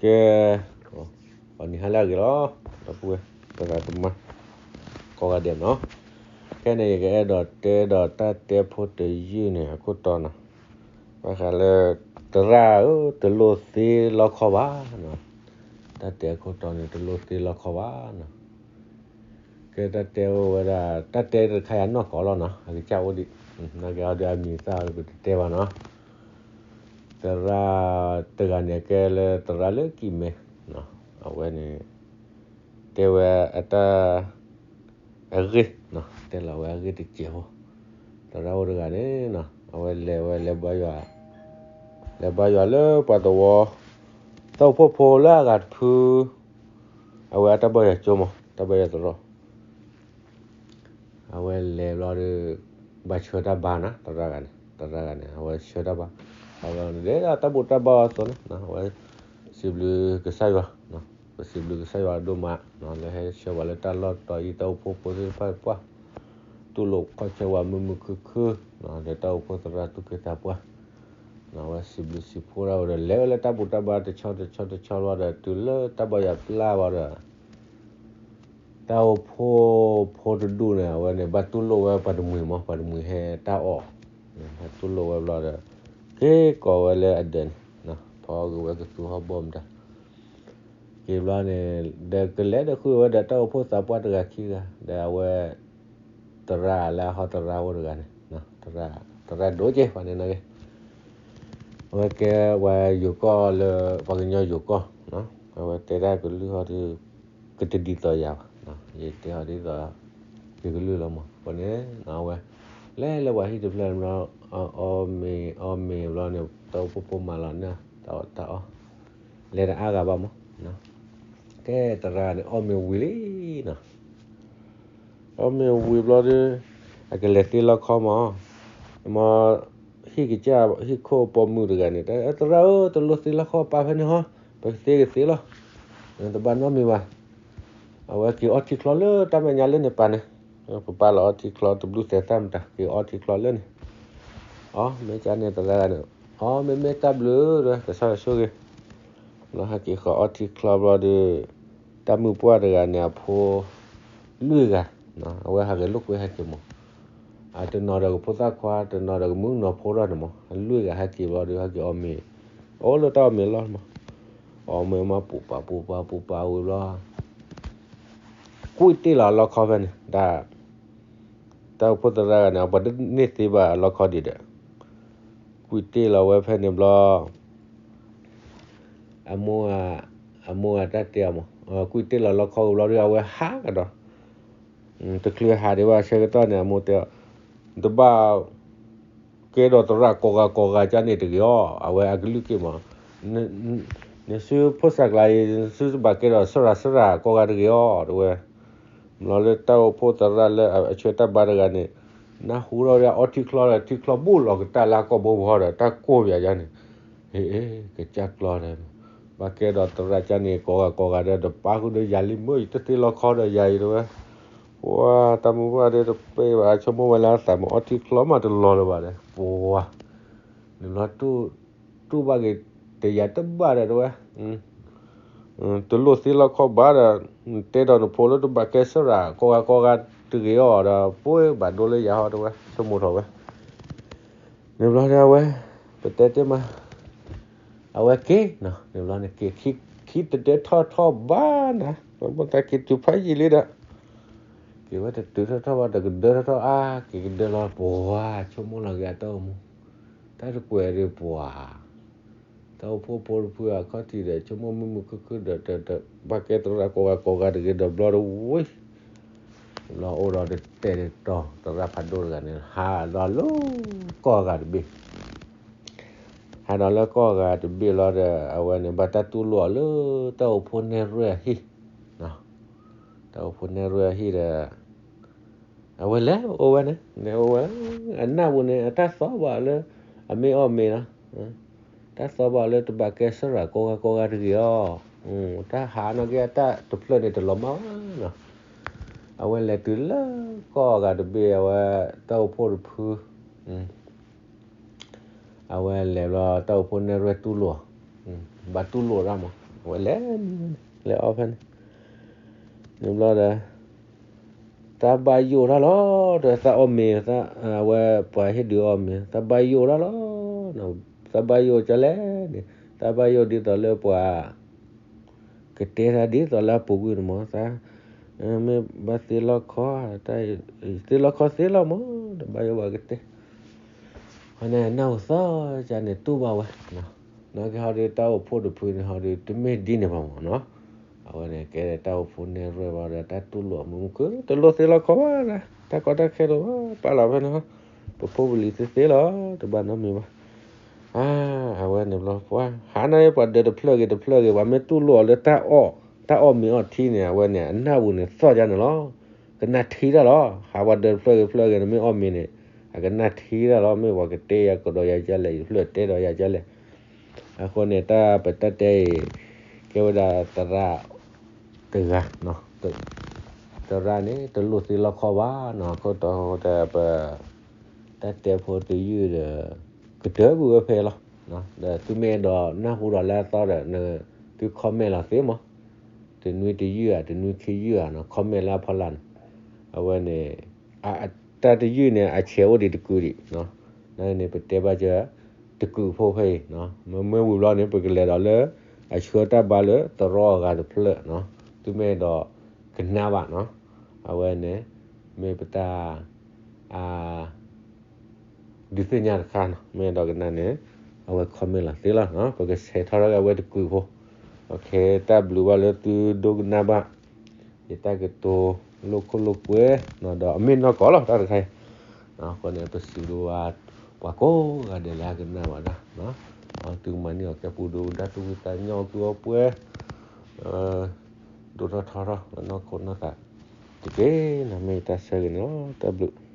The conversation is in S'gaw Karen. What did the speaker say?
ကဲ, ပှၤနံၤဟါလၢအဂ့ၤလီၤ, ဒီပုၢ်ဝဲၢ် သရၣ်သမါ ကိးဂၤဒဲးနီၤ, ခဲန့ၣ် ယကအဲၣ်ဒိးတဲဒီးတၢ်တဲဖိတယုၢ်န့ၣ် အခိၣ်တီနီၤ, ဘၣ်ဃးလၢ သရၣ်ဧၢ တလိၣ်သ့လီခီဘၣ်နီၤ, တၢ်တဲအခိၣ်တီန့ၣ် တလိၣ်သ့လီခီဘၣ်နီၤ. ကဲတၢ်တဲအိၣ်ဝဲဒၣ် တၢ်တဲတခါယၤနီၢ်ကီၢ်လီၤနီၤ, အကစၢ်အိၣ်ဒံး, နာ်က့အီၤဒီးအမံၤသၣ်ပတတဲဘၣ်နီၤ, သရၣ်တဂၤန့ၣ်ကဲလၢသရၣ်လၢကံၢ်မဲ, အဝဲန့ၣ် တဲဝဲအတၢ် အဂ့ၢ်, တဲလီၤဝဲအဂ့ၢ်တစဲးဖိ, သရၣ်အိၣ်တဂၤန့ၣ်, အဝဲလဲၤဝဲလဲၤဘါယွၤ, လဲၤဘါယွၤလၢပှၤသဝီ, တၢ်အိၣ်ဖှိၣ်ဖိလၢအဂၤတဖု, အဝဲအတၢ်ဘါယွၤကၠိမး တၢ်ဘါယွၤသရိာ် အဝဲလဲၤဘျီဒီး ဘၣ်ဆှၢတၢ်ဘါနီၤ, သရၣ်ဂၤန့ၣ်, သရၣ်ဂၤန့ၣ် အဝဲဆှၢတၢ်ဘါ, အဝဲဒ်တၢ်ဘူၣ်တၢ်ဘါအသိးန့ၣ်, အဝဲ စံးဘျုးကစၢ်ယွၤ, ပစံးဘျုးကစၢ်ယွၤဒိၣ်မး, လၢဟဲဆှၢဝဲလၢတၢ်လီၢ်တတီၤအံၤ တၢ်အိၣ်ဖှိၣ်ဖိသ့ၣ်တဖၣ်ပှၢ်, တူၢ်လိာ်ခီၣ်ဆၢဝဲမုာ်မုာ်ခုၣ်ခုၣ်, ဒီးတၢ်အိၣ်ဖှိၣ်သရၣ်သူၣ်က့သးပှၢ်, အဝဲစံးဘျုးစံးဖှိၣ်ဒၣ်ဝဲဒီး လဲၤဝဲလၢတၢ်ဘူၣ်တၢ်ဘါတဆီတဆီတဆီလီၤဒီး တုၤလၢတၢ်ဘါယွၤပျၢ်ဘၣ်ဒီး တၢ်အိၣ်ဖှိၣ်ဖိတဒူၣ်န့ၣ် အဝဲန့ၣ် ဘၣ်တူၢ်လိာ်ဝဲပှၤတမှံၤမး, ပှၤတမှံၤဟဲတၢ်အီၣ်, ဘၣ်တူၢ်လိာ်ဝဲဘျီဒီး က့ၤကိးဝဲလၢအဒၢးန့ၣ်, ဖီဂ့ၤဝဲကသူဟီၣ်ဘီၣ်မတၤ, က့ၤဘျီန့ၣ် ဒီးကလဲၤဒီးဃုဝဲဒီးတၢ်အိၣ်ဖှိၣ်သးပှၢ်တဂၤခံဂၤ, ဒီးအဝဲ သရၣ်လၢအဟီသရၣ်အိၣ်တဂၤန့ၣ်, သရၣ်ဒိၣ်က့ၤပှၤန့ၣ်နာ်က့ၤ အဝဲကဲပှၤယိၤကီၢ်လၢ ပှၤကညီယိၤကီၢ်, အဝဲတဲတၢ်ကလုၢ်ဟီဒီး ကတဒ်သိးယၤဘၣ်, ယတဲဟီဒ်သိး ယကလုၢ်လီၤမး, အဃိန့ၣ် အဝဲ လဲၤလၢပှၤဟံၣ်တဖျၢၣ်ဘျီ, အီၣ်မ့ၤအီၣ်မ့ၤဘျီန့ၣ် တၢ်အိၣ်ဖှိၣ်ဖိမၤလီၤန့ၢ်တၢ်အီၣ်တၢ်အီ, လဲၤတအါဂၤဘၣ်မး, ကဲသရၣ်န့ၣ် အီၣ်မ့ၤဝံၤလံနီၤ အီၣ်မ့ၤဝံၤဘျီဒီး အကလဲၤသ့လီခီမး, မ့ၢ်ဟံၣ်ကစၢ်ဟံၣ်ခိၣ်ပိာ်မုၣ်တဂၤန့ၣ် တဲသရၣ်ဧၢ တလိၣ်သ့လီခီ ပာ်ဖဲန့ၣ်ဟီ, ပကသ့ကသ့လီၤ, တဘၣ်နီတမံၤဘၣ်, အဝဲက့ၤအီထံချီလၢတၢ်မဲာ်ညါလၢန့ၣ်ပာ်န့ၣ်, ပပာ်လီၤအီထံချီတဘျုးသဲးသၣ်မတၤ က့ၤအီထံချီလၢန့ၣ်, အီၣ်မ့ၢ်ကန့ၣ်သရၣ်န့ၣ်, အီၣ်မ့မ့ၢ်တၢ်ဘျုးဒီး ကစၢ်ဆိၣ်ဂ့ၤ ဘျီဟဲက့ၤဃီၤအီထံချီဘျီဒီး တၢ်မုၣ်ပှၢ်တဂၤန့ၣ်အဖိ လွံၢ်ဂၤ, အဝဲဟးဂဲၤလိာ်ကွဲဟဲက့ၤမး, အတနီၤဒီးကဖိသၣ်ခွါ တနီၤဒီးကမုၣ်ကနီၤဖိထီၣ်န့ၣ်မး, အလွံၢ်ဂၤဟဲက့ၤဘျီဒီး ဟဲက့ၤအီၣ်မ့ၤ, အိၣ်လၢတၢ်အီၣ်မ့ၤလီၢ်မး, အီၣ်မ့ၤမး ပူၤပာ်ပူၤပာ်ပူၤပာ်ဝံၤဘျီ ကွံာ်တ့ၢ်လီၤအလီခီဖဲန့ၣ်, တၢ်အိၣ်ဖှိၣ်သရၣ်ဂၤန့ၣ် အပှၤတန့ၢ်သ့ဘၣ်အလီခီဒံးဒီး, ကွံာ်တ့ၢ်လီၤဝဲဖဲန့ၣ်ဘျီ အမိၢ်, အမိၢ်အတၢ်တဲအီၤမး, ကွံာ်တ့ၢ်လီၤလီခီဝံၤဘျီဒီး အဝဲဟးကဒီး, တချုးဟးဒံးဘၣ်ဆၢကတီၢ်န့ၣ် အမိၢ်တဲအီၤ, တဘၣ် ကဲဒီးသရၣ်ကိးဂၤကိးဂၤကန့ၣ်တဂ့ၤအီၤ, အဝဲအကလုၢ်က့ၤမး, နစုဖိစၢ်ကျါအံၤ နစုတဘၣ်ကဲဒီးစရၣ်စရၣ်ကိးဂၤတဂ့ၤအီၤ တဲဝဲ, ဘျီလၢတၢ်အိၣ်ဖှိၣ်သရၣ်လၢအဆှၢတၢ်ဘါတဂၤန့ၣ်, နၢ်ဟူထီၣ်ဒၣ်အီထံချီဒီး ထံချီဘူၣ်လီၤကတၢၢ်လၢအကိာ်ဘိဘီဒီး တၢ်ကိၢ်ပယၤယါန့ၣ်, ဟ့ၣ်, ကစၢ်ကျီဒီး, ဘၣ်ကဲဒီးသရၣ်ကန့ၣ် ကိးဂၤကိးဂၤဒီး တပာ်ဃုာ်ဒီးယၤလံ မ့ၢ်ယတသ့လီခီဒီးယၤအံၤ တဲဝဲ, ပှၤတၢ်မုၣ်ပှၢ်ဒီးတပ့ၢ်ဘၣ် ဆိကမိၣ်ဝဲလၢအသးမ့ၢ်အီထံချီမးတလီၤလၢၤဘၣ်ဒီး ပှၤ, နလီၤ တူၢ်ဘၣ်က့ၤတယၤတဘၣ်ဒီး တဲဝဲ, တလိၣ်သ့လီခီဘၣ်ဒီး, တဲဒီးနဖိလၢတဘၣ်ကဲစရၣ်ကိးဂၤကိးဂၤတဂ့ၤအီၤဒီး ပှၤဘၣ်ဒိလၢယၤဟီ တဲဝဲ, ဆိကမိၣ်ထီၣ်ဝဲ, န့ၣ်ဘျီဒီးအဝဲ, ပတဲတ့ၢ်မး, အဝဲက့ၤ, န့ၣ်ဘျီန့ၣ်က့ၤ, ခံတဒၢထီၣ်ထီၣ်ဘၣ်နၤ, မ့ၢ်သးက့ၤတုၤဖးယံာ်လံဒီး က့ၤဝဲတတုၤထီၣ်ထီၣ်ဘၣ် တကဒၢထီၣ်ထီၣ်အါ က့ၤကဒၢလီၤ ပှၤ, ဆိကမိၣ်လီၤက့ၤအတၢ်အိၣ်မူ, တၢ်တကွဲးဒီးပှၤ, တၢ်အိၣ်ဖှိၣ်ဖိတဖုအခီၣ်ထံးဒီး ဆိကမိၣ်မုာ်မုာ်ခုၣ်ခုၣ်ဒီး တဘၣ်ကဲသရၣ်ကိးဂၤကိးဂၤတဂ့ၤဒီး ဘျီဒီးဝံၤ, ဘျီအိၣ်ဒီးတတဲာ်တတီၤ သရၣ်ဖးဒိၣ်တဂၤန့ၣ် ဟးဒီးလၢကီၢ်ဂၤတဘ့ၣ် ဟးဒီးလၢကီၢ်ဂၤတဘ့ၣ်လီၤဒီး အဝဲန့ၣ်ဘၣ်တၢ်တူၢ်လိာ်အီၤလၢ တၢ်အိၣ်ဖှိၣ်နဲၣ်ရွဲၣ်အဟံၣ်, တၢ်အိၣ်ဖှိၣ်နဲၣ်ရွဲၣ်အဟံၣ်ဒီး အဝဲလဲၤအိၣ်ဝဲန့ၣ် လဲၤအိၣ်ဝဲ, အနၢ်ပူၤန့ၣ် အတၢ်သီဘၣ်လၢ အမ့ၢ်အီၣ်မ့ၤလီၤ, တၢ်သီဘၣ်လၢတဘၣ်ကဲစရၣ်ကိးဂၤကိးဂၤတဂ့ၤအီၤ, တၢ်ဟးနီၢ်က့အတၢ်တဖျၢၣ်န့ၣ်တလီၤမၢ်ဘၣ်နီၤ, အဝဲလဲၤတုၤလၢကီၢ်ဂၤတဘ့ၣ် အဝဲ တၢ်အိၣ်ဖှိၣ်တဖု အဝဲလဲၤဘျီ တၢ်အိၣ်ဖှိၣ်နဲၣ်ရွဲၣ်တူၢ်လိာ်, ဘၣ်တူၢ်လိာ်ဒၣ်မး အဝဲလဲၤနံၤဝဲန့ၣ် လဲၤအီၣ်ဖဲန့ၣ် န့ၣ်ဘျီဒီး သးဘၣ်ယိၣ်တၢ်လီၤ, ဒီးသးအီၣ်မ့ၤ, အဝဲပှၤဟ့ၣ်ဒုးအီၣ်မ့ၤ, သးဘၣ်ယိၣ်တၢ်လီၤ, သးဘၣ်ယိၣ်ကလဲၣ်န့ၣ်, သးဘၣ်ယိၣ်ဒ်သိးလၢပှၤ ကတဲတၢ်ဒ်သိးလၢအပူၤကွံာ်န့ၣ်မး, သး မ့ၢ်ဘၣ်သ့လီခီ, သ့လီခီသ့လီၤမး, တဘၣ်ယိၣ်ဘၣ်ကတဲ အဃိန့ၣ် နၢ်ဟူသီကန့ၣ်တူၢ်ဘၣ်ဝဲ, နာ်က့ဟီဒုးတၢ်အိၣ်ဖှိၣ်တဖုန့ၣ်ဟီဒုး တမ့ၢ်ဒ်န့ၣ်ဘၣ်မးနီၤ, အဝဲန့ၣ်ကဲတၢ်အိၣ်ဖှိၣ်နဲၣ်ရွဲၣ်ဘၣ်ဒီး တၢ်တူၢ်လိာ်မုာ်မုာ်ခုၣ် တလိၣ်သ့လီခီဘၣ်, တၢ်ကီတၢ်ခဲတအိၣ်ဘၣ် ပာ်လီၤဖဲန့ၣ်, ပဖိပလံၤသ့သ့လီၤ တဘၣ်နီတမံၤဘၣ်. အဝဲန့ၣ်ဘျီ ပှၤဟးန့ၢ်ပှၤဒၢးတဖျၢၣ်ဂ့ၤတဖျၢၣ်ဂ့ၤ ပှၤမ့ၢ်တူၢ်လိာ်အီၤလၢတၢ်အီၣ်, တၢ်အီၣ်မ့ၤအီၣ်ထံန့ၣ် အဝဲန့ၣ် အနၢ်ပူၤန့ၣ်သီၣ်ကန့ၣ်လီၤ. ကနၣ်ထံတၢ်လီၤ. ဟးပှၤဒၢးတဖျၢၣ်ဂ့ၤတဖျၢၣ်ဂ့ၤန့ၣ် မ့ၢ်အီၣ်မ့ၤန့ၣ် အကနၣ်ထံတၢ်လီၤ. မ့ၢ်ပှၤကတဲယၤကဒီးယၤကလဲၣ်, ယတဖျၢၣ်တဲဒီးယၤကလဲၣ်. အဃိန့ၣ် တၢ်ပတၢ်တဲအံၤ ကဲဝဲဒၣ်သရၣ်တဂၤ, သရၣ်န့ၣ် တလိၣ်သ့လီခီဘၣ်နီၤ, အဃိဒီး ပ တၢ်တဲဖိတယုၢ်ဒီး ကတၢၢ်ကွံာ်ဝဲဖဲလီၤ. ဒီးသုမ့ၢ်အဲၣ်ဒိးနၢ်ဟူဒီးလၢအသီဒီး သု comment လီၤသ့မး, တနွံတယုၢ်ဧါ တနွံခံယုၢ်ဧါနီၤ, comment လၢအဖီလာ်န့ၣ်, အဝဲန့ၣ် တၢ်တယုၢ်န့ၣ် အဆဲးအိၣ်ဒံးတကုာ်ဒံး, န့ၣ်န့ၣ် ပတဲဘၣ်ကၢ တကုာ်ဖိဖဲအံၤ, မ့ၢ်ဝံၤဘျီန့ၣ် ပကလဲၤဒီးလၢ အဆှၢတၢ်ဘါလၢသရီအဂၤတဖျၢၣ်နီၤ, သုမ့ၢ်အဲၣ်ဒိးကနၣ်ဘၣ်နီၤ, အဝဲန့ၣ် မ့ၢ်ပတၢ် ဒုးသ့ၣ်ညါတခါနီၤ, မ့ၢ်အဲၣ်ဒိးကနၣ်န့ၣ် အဝဲ comment လီၤသ့လီၤ, ပကဆဲးထီၣ်ထီၣ်က့ၤအဝဲတကုာ်ဖိ, တၢ်ဘျုးဘၣ်လၢသုဒိကနၣ်ဘၣ် ယတၢ်ကတိၤလိာ်ခိၣ်လိာ်ကွဲ, ဒီးအမ့ၢ်နီၢ်ကီၢ်လီၤ တၢ်တခါအံၤ, အဃိန့ၣ် ပစံးဘျုးဘၣ် ပှၤကိးဂၤဒဲးလၢအကနၣ်ဘၣ်တၢ်, သုကမၤန့ၢ်အီၤကဲပူၤဒိကနၣ်သူၣ်ဝံသးညီသူအီပှဲၤ, ဒိၣ်ထီၣ်ထီထီၣ်လၢနီၢ်ခိနီၢ်သးတက့ၢ်နီၤ, မ့ၢ်တၢ်ဆၢဂ့ၤန့ၣ်လီၤ, တၢ်ဘျုး